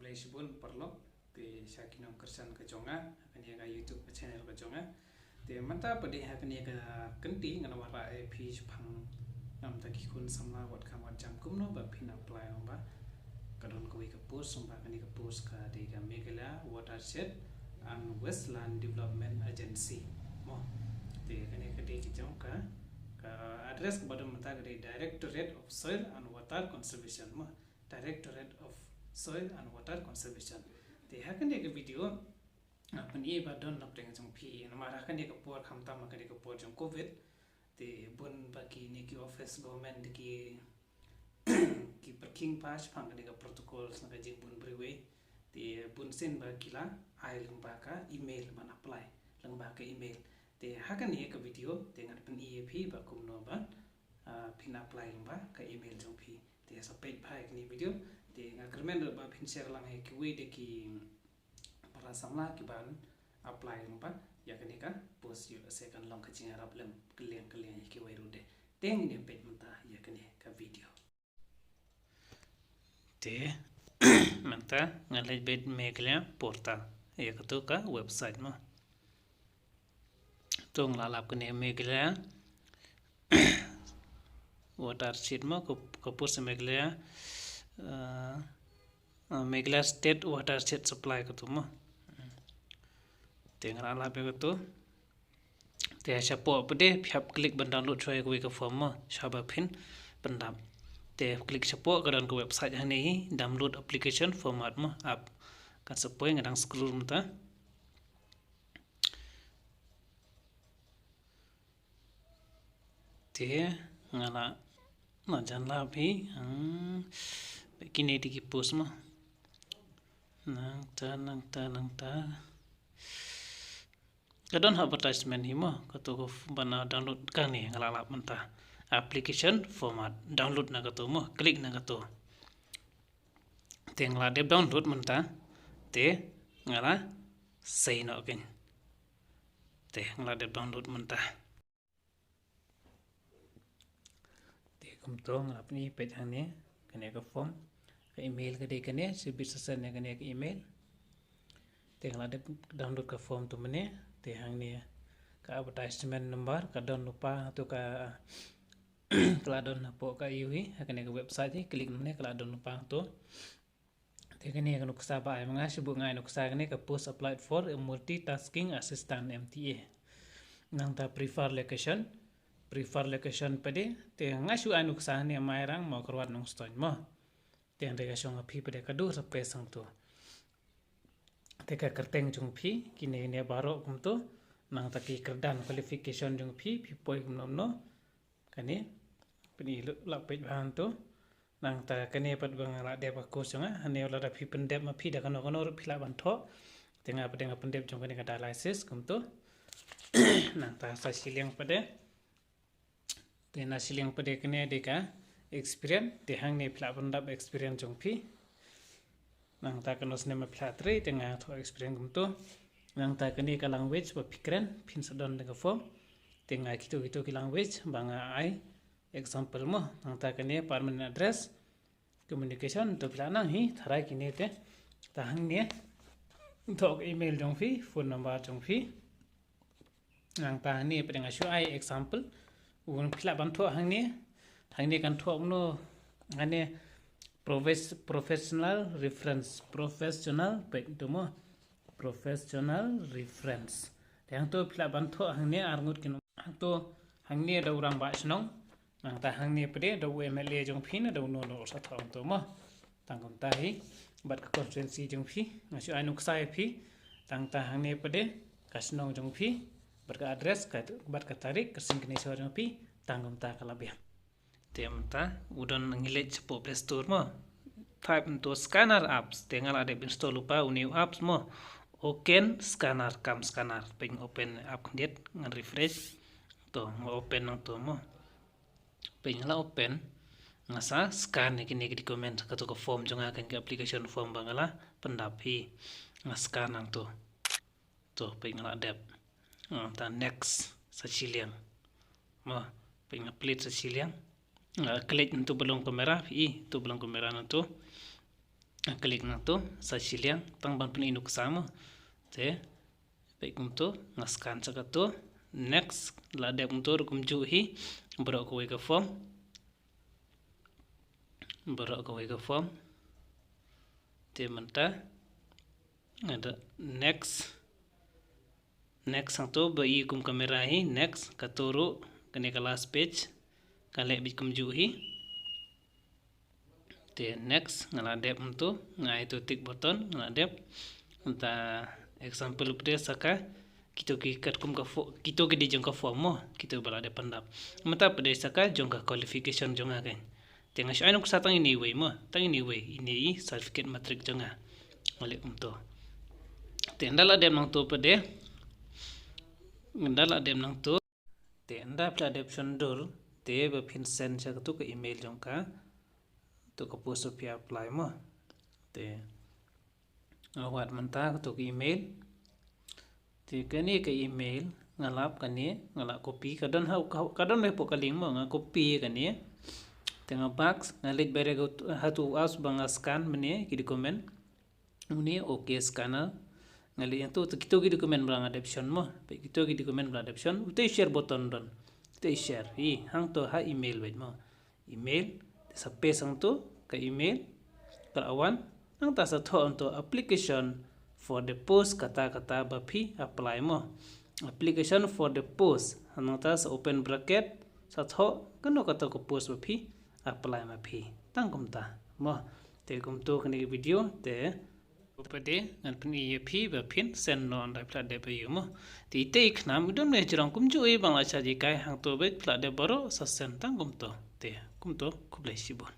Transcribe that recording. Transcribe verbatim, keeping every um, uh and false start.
Khublei shibun paralok, te sha ki nongkyrshan ka jong nga ha kane ka YouTube ka channel ka jong nga. Te mynta pat de ha kane ka kynti ngan wanrah ïa phi shaphang namar ki khun samla wat kham wat jam kumno ba phin apply, namar ka don kawei ka post, namar kane ka post ka dei ka Meghalaya Watershed and Wetland Development Agency mo. Te kane ka dei ki jong ka, ka address kaba don mynta ka dei Directorate of Soil and Water Conservation mo. Directorate of Soil and Water Conservation. Te ha kane ka video nga pyni ba don na pdeng jong phi, namar ha kane ka por, khamtam ha kane ka por jong covid, te bun ba kine ki office government ki ki pyrkhing pass shaphang kane ka protocol na ka jingbun briew. Te bun sien ba ki la ai lyngba ka email ban apply lyngba ka email. Te ha kane ka video te ngan pyni ïa phi ba kumno ba, ah, phin apply lyngba ka email jong phi. Te sa peit bha ïa kane video. Te nga kyrmen ruh ba phin share lang ïa kiwei de ki para samla ki ban apply lyngba ïa kane ka post, ïoh lehse kan long ka jingïarap lem kylleng kylleng ïa kiwei ruh de. Te ngin ïa peit mynta ïa kane ka video. Te mynta nga leit beit Meghalaya portal, ïa katu ka website mo. To nga la lap kane Meghalaya Watershed mo, ka, ka post Meghalaya, eh, eh, Meghalaya State Watershed Supply katu mo. Te nga la lap ïa katu. Te shapoh pat de phi hap click ban download shuwa ïa kawei ka form mo, shaba phin pyndap. Te click shapoh ka don ka website hangne hi, download application format mo, app. Kan sa poi, nga dang scroll mynta. Te nga la, la jan la phi, hmm, kine de ki post mo. Nangta, nangta, nangta. Ka don advertisement hi mo, katu ka f-, ban download kane nga la lap mynta. Application format, download na katu mo, click na katu. Te nga la dep download mynta, te nga la sei noh kein. Te nga la dep download mynta. Te kumto nga la pyni peit hangne, kane ka form. Ka email ka dei kane, shibit sa send ïa kane ka email. Te nga la dep download ka form tu mynne, te hangne ka advertisement number, ka don lypa, to ka, ka la don hapoh ka ïu hi, ha kane ka website hi, click mynne, ka la don lypa to. Te kane ka nuksa ba ai ma nga, shibun nga ai nuksa kane ka post applied for a multitasking assistant M T A. Nangta prefer location, prefer location pat de, te nga shu ai nuksa ne Mairang, Mawkyrwat, Nongstoiñ mo. Te hynrei ka shong ha phi pat de ka dur sa pes hangto. Te ka kyrteng jong phi, kine kine baroh kumto, nangta ki kyrdan qualification jong phi, phi poi kumno kumno. Kane, pyni lok lak peit bha hangto. Nangta kane pat ba nga la dep ka course jong nga, hane lada phi pyndep ma phi da kano kano ruh phi lah ban thoh. Te nga pat de nga pyndep jong kane ka dialysis kumto. Nangta sa shiliang pat de. Te na shiliang pat de kane de ka experience, te hangne phi lah pyndap experience jong phi. Nangta kano snem ba phi lah trei, te nga thoh experience kumto. Nangta kane ka language ba phi kren, phin sa don da ka form. Te nga kito kito ki language ba nga ai example mo. Nangta kane permanent address, communication, to phi lah nang hi, tharai kine te. Te hangne thoh ka email jong phi, phone number jong phi. Nangta hangne pat de nga shu ai example. Un phi lah ban thoh hangne. Hangne kan thoh kumno, hangne profes-, professional reference, professional, peit to mo. Professional reference. Te hangto phi lah ban thoh hangne arngut kin. Hangto hangne da u rangbah shnong. Nangta hangne pat de da u M L A jong phi ne da uno uno u sa thoh hangto mo. Tang kumta hi, bad ka constituency jong phi, nga shu ai nuksa ïa phi, tang ta hangne pat de, ka shnong jong phi, bad ka address, ka, bad ka tarik, ka seng kane shor jong phi, tang kumta ka la biang. Te mynta, u don ngi leit shapoh Play Store mo. Type hangto scanner apps, te nga la dep install lypa une u apps mo. Oken scanner, kam scanner, peit nga open app khyndiat, ngan refresh. To, nga open hangto mo. Peit nga la open, nga sa scan ïa kine ki document, kato ka form jong nga, kane ka application form ba nga la pyndap hi. Nga scan hangto. To, peit nga la dep. Nangta next, sa shiliang. Mo, peit nga plie sa shiliang. Nga klik hangto ba long camera, phi i, to ba long camera hangto. Nga click nangto sa shiliang tang ban pyni nuksa mo. Te peit kumto, nga scan sa kato. Next, la dep kumto ruh kumjuh hi baroh kawei ka form. Baroh kawei ka form. Te mynta nga da next. Next hangto ba i kum camera hi, next, kato ruh kane ka last page ka leh beit kumjuh hi. Te next, nga la dep kumto, nga ai to tick button, nga la dep. Mynta example pdei sa ka, kito ki katkum ka fo-, kito ki dei jong ka form mo, kito ba la dep pyndap. Mynta pdei sa ka jong ka qualification jong nga kan. Te nga shu ai nuksa tang ine iwei mo, tang ine iwei, ine i certificate matric jong nga. Nga leh kumto. Te ynda la dep nangto pdei, ynda la dep nangto. Te ynda phi la dep shon dur, te ba phin send sha kato ka email jong ka, to ka post ba phi apply mo. Te nga wad mynta kato ka email. Te kane ka email nga lap kane, nga la copy, ka don ha, ka, ka don hapoh ka link mo, nga copy kane. Te nga bak, nga leit bad ka, ha to us ba nga scan mynne ki document. Une, okay, scanner. Nga leit ïa to, to kito ki document ba nga dep shon mo. Peit kito ki document ba nga dep shon. Utei share button don. Utei share. Hi, hangto ha email beit mo. Email. Te sa paste hangto ka email. Ka la wan. Nangta sa thoh hangto application for the post kata kata ba phi apply mo. Application for the post. Nangta sa open bracket. Sa thoh kano kata ka post ba phi apply ma phi. Tang kumta mo. Te kumto kane ka video te. Pdei ngan pyni ïa phi ba phin send noh ynda phi la dep ïa u mo. Te itei i khnam i don ne jrong kumjuh i ba nga la shah jinghikai hangto beit phi la dep baroh sa send tang kumto. Te kumto khublei shibun.